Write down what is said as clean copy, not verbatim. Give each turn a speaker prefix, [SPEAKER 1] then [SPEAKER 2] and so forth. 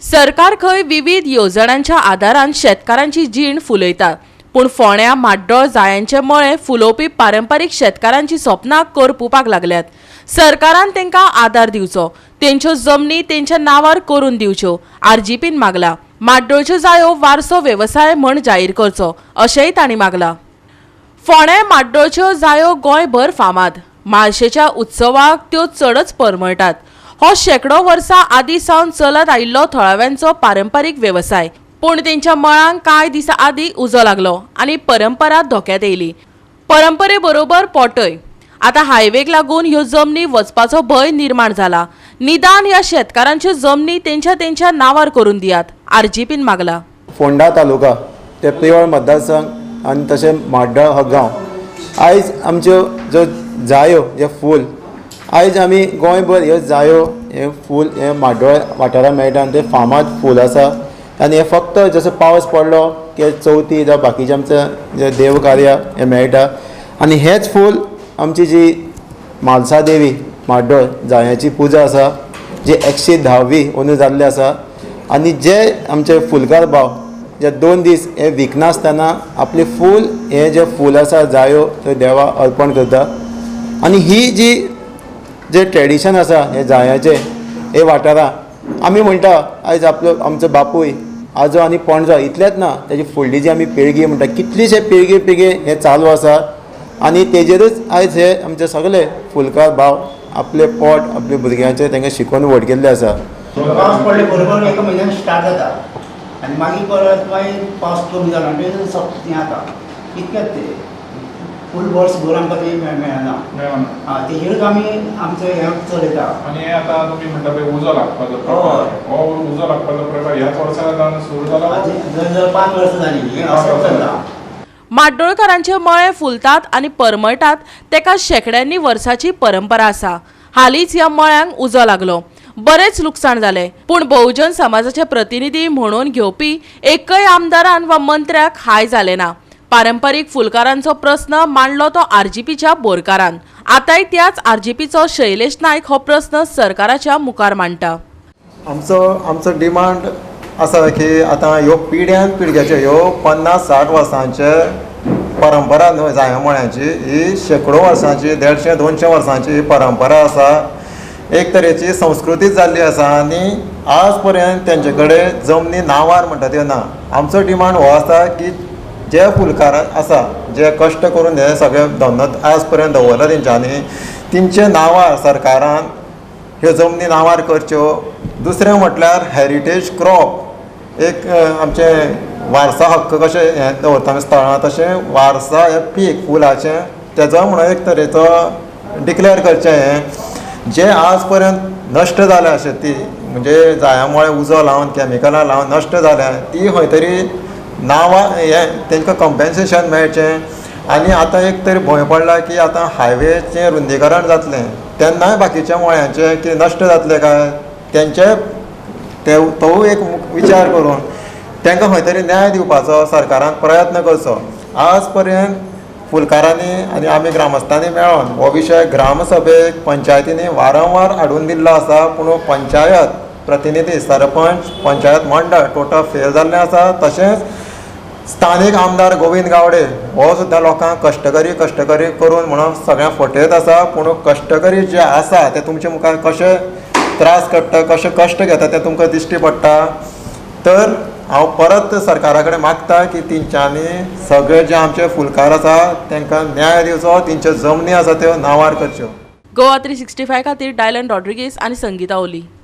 [SPEAKER 1] सरकार खंय विविध येवजणांच्या आदारान शेतकारांची जीण फुलयता, पूण फोंड्या माड्डोळ जायांचे मळे फुलोवपी पारंपारीक शेतकारांची सपनां करपुपाक लागल्यात. सरकारान तांकां आदार दिवचो, तेंच्यो जमनी तेंच्या नांवार करून दिवच्यो, आरजीपीन मागला. माड्डोळच्यो जायो वारसो वेवसाय म्हण जाहीर करचो अशेंय तांणी मागला. फोंडें माड्डोळच्यो जायो गोंयभर फामाद. माळशेच्या उत्सवाक त्यो चडच परमळटात. हो शेकडो वर्सां आदीं सावन चलत आयिल्लो थळाव्यांचो पारंपारीक वेवसाय. पूण तेंच्या मळांक कांय दिसां आदीं उजो लागलो आनी परंपरा धोक्यांत येयली. परंपरे बरोबर पोटय. आतां हायवेक लागून ह्यो जमनी वचपाचो भंय निर्माण जाला. निदान ह्या शेतकारांच्यो जमनी तेंच्या तेंच्या नांवार करून दियात, आरजीपीन मागला.
[SPEAKER 2] फोंडा तालुका ते प्रियोळ मतदारसंघ आनी तशें माड्डोळ हो गांव, आयज आमच्यो ज्यो जायो जे फूल, आयज आमी गोंयभर ह्यो जायो हे फूल हे माड्डोळ वाठारांत मेळटा आनी ते फामाद फूल आसा. आनी हे फक्त जसो पावस पडलो की चवथी जावं बाकीचे आमचे जे देवकार्य हे मेळटा. आनी हेच फूल आमची जी म्हालसा देवी माड्डोळ जायांची पुजा आसा, जी 110वी अंदू जाल्ली आसा. आनी जे आमचे फुलकार भाव जे 2 दीस हे विकनासतना आपले फूल हे जे फूल आसा जायो ते देवा अर्पण करता. आनी ही जी जे ट्रेडिशन आसा हे जायाचें हे वाठारां आमी म्हणटा आयज आपलो आमचो बापूय आजो आनी पणजो इतलेंच ना, तेजी फुडली जी आमी पिळगी म्हणटा कितलीशे पिळगी पिळगी हे चालू आसा. आनी तेजेरूच आयज हे आमचे सगळे फुलकार भाव आपले पोट आपले भुरग्यांचे तांकां शिकोवन व्हड केल्ले आसा.
[SPEAKER 3] पावस पडले बरोबर एका म्हयन्यान स्टार्ट जाता आनी मागीर परत मागीर पावस कमी जाला म्हणटकीर हें जाता. इतकेंच तें फूल वर्सभर आमकां तें मेळना. आं, तेजेरूच आमी आमचें हें चलयता.
[SPEAKER 4] आनी हे आतां तुमी म्हणटा पळय उजो लागपाचो प्रकार, हो उजो लागपाचो प्रकार ह्याच वर्सा सुरू जाला.
[SPEAKER 3] जवळ जवळ 5 वर्सां जालीं हें अशेंच चल्लां.
[SPEAKER 1] माड्डोळकारांचे मळे फुलतात आनी परमळटात तेका शेंकड्यांनी वर्साची परंपरा आसा. हालींच ह्या मळ्यांक उजो लागलो, बरेंच लुकसाण जालें. पूण बहुजन समाजाचे प्रतिनिधी म्हणून घेवपी एकय आमदारान वा मंत्र्याक हाय जालें ना. पारंपारीक फुलकारांचो प्रस्न मांडलो तो आरजीपीच्या बोरकारान. आतांय त्याच आरजीपीचो शैलेश नायक हो प्रस्न सरकाराच्या मुखार मांडटा.
[SPEAKER 5] आमचो आमचो डिमांड आसा की आतां ह्यो पिढ्यान पिळग्याच्यो ह्यो 50-60 वर्सांचे परंपरा न्हय जायां मळ्यांची, ही शेंकडो वर्सांची 150-200 वर्सांची ही परंपरा आसा. एक तरेची संस्कृतीच जाल्ली आसा आनी आज पर्यंत तेंचे कडेन जमनी नांवार म्हणटा त्यो ना. आमचो डिमांड हो आसा की जे फुलकार आसा जे कश्ट करून हे सगळे धंदो आज पर्यंत दवरला तेंच्यांनी, तेंचे नांवार सरकारान ह्यो जमनी नांवार करच्यो. दुसरें म्हटल्यार हेरिटेज क्रॉप एक आमचें वारसा हक्क कशें हें दवरता आमी स्थळां, तशें वारसा हें पीक फुलाचें तेजो म्हणून एक तरेचो डिक्लेर करचें. हें जें आज पर्यंत नश्ट जाल्या शेती म्हणजे जायां मळे उजो लावन कॅमिकलां लावन नश्ट जाल्या ती खंय तरी नांवां हें तेंकां कंपेन्सेशन मेळचें. आनी आतां एक तरी भंय पडला की आतां हायवेचें रुंदीकरण जातलें तेन्नाय बाकीच्या मळ्यांचें कितें नश्ट जातलें काय, तेंचे तोवूय एक विचार करून तांकां खंय तरी न्याय दिवपाचो सरकारान प्रयत्न करचो. आज पर्यंत फुलकारांनी आनी आमी ग्रामस्थांनी मेळोन हो विशय ग्रामसभेक पंचायतींनी वारंवार हाडून दिल्लो आसा, पूण पंचायत प्रतिनिधी सरपंच पंचायत मंडळ टोटल फेल जाल्लें आसा. तशेंच स्थानीक आमदार गोविंद गावडे हो सुद्दां लोकांक कश्टकरी कश्टकरी करून म्हणून सगळ्यांक फटयत आसा, पूण कश्टकरी जे आसा ते तुमचे मुखार कशे त्रास काडटा कशे कश्ट घेता ते तुमकां दिश्टी पडटा. तर हांव परत सरकारा कडेन मागता की तेंच्यांनी सगळे जे आमचे फुलकार आसा तांकां न्याय दिवचो, तेंच्यो जमनी आसा त्यो नांवार करच्यो.
[SPEAKER 1] गोवा 365 खातीर डायलन रॉड्रिगीस आनी संगीता ओली.